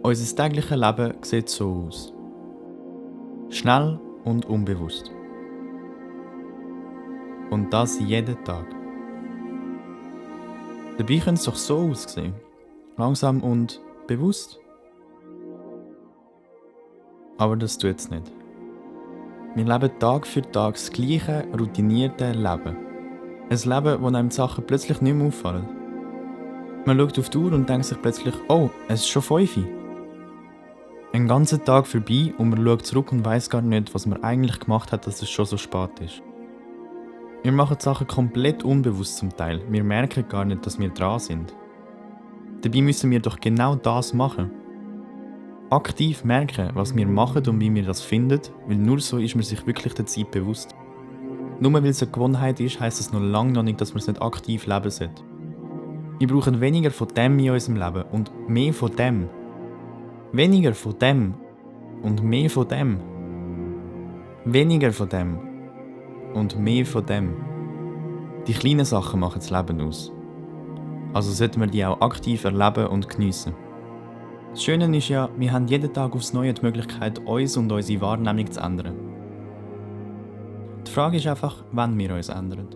Unser tägliches Leben sieht so aus. Schnell und unbewusst. Und das jeden Tag. Dabei könnte es doch so aussehen. Langsam und bewusst. Aber das tut es nicht. Wir leben Tag für Tag das gleiche, routinierte Leben. Ein Leben, wo einem die Sachen plötzlich nicht mehr auffallen. Man schaut auf die Uhr und denkt sich plötzlich, oh, es ist schon 5 Uhr. Ein ganzer Tag vorbei und man schaut zurück und weiss gar nicht, was man eigentlich gemacht hat, dass es schon so spät ist. Wir machen die Sachen komplett unbewusst zum Teil. Wir merken gar nicht, dass wir dran sind. Dabei müssen wir doch genau das machen. Aktiv merken, was wir machen und wie wir das finden, weil nur so ist man sich wirklich der Zeit bewusst. Nur weil es eine Gewohnheit ist, heisst das noch lange noch nicht, dass man es nicht aktiv leben sollte. Wir brauchen weniger von dem in unserem Leben und mehr von dem. Weniger von dem und mehr von dem. Weniger von dem und mehr von dem. Die kleinen Sachen machen das Leben aus. Also sollten wir die auch aktiv erleben und geniessen. Das Schöne ist ja, wir haben jeden Tag aufs Neue die Möglichkeit, uns und unsere Wahrnehmung zu ändern. Die Frage ist einfach, wann wir uns ändern.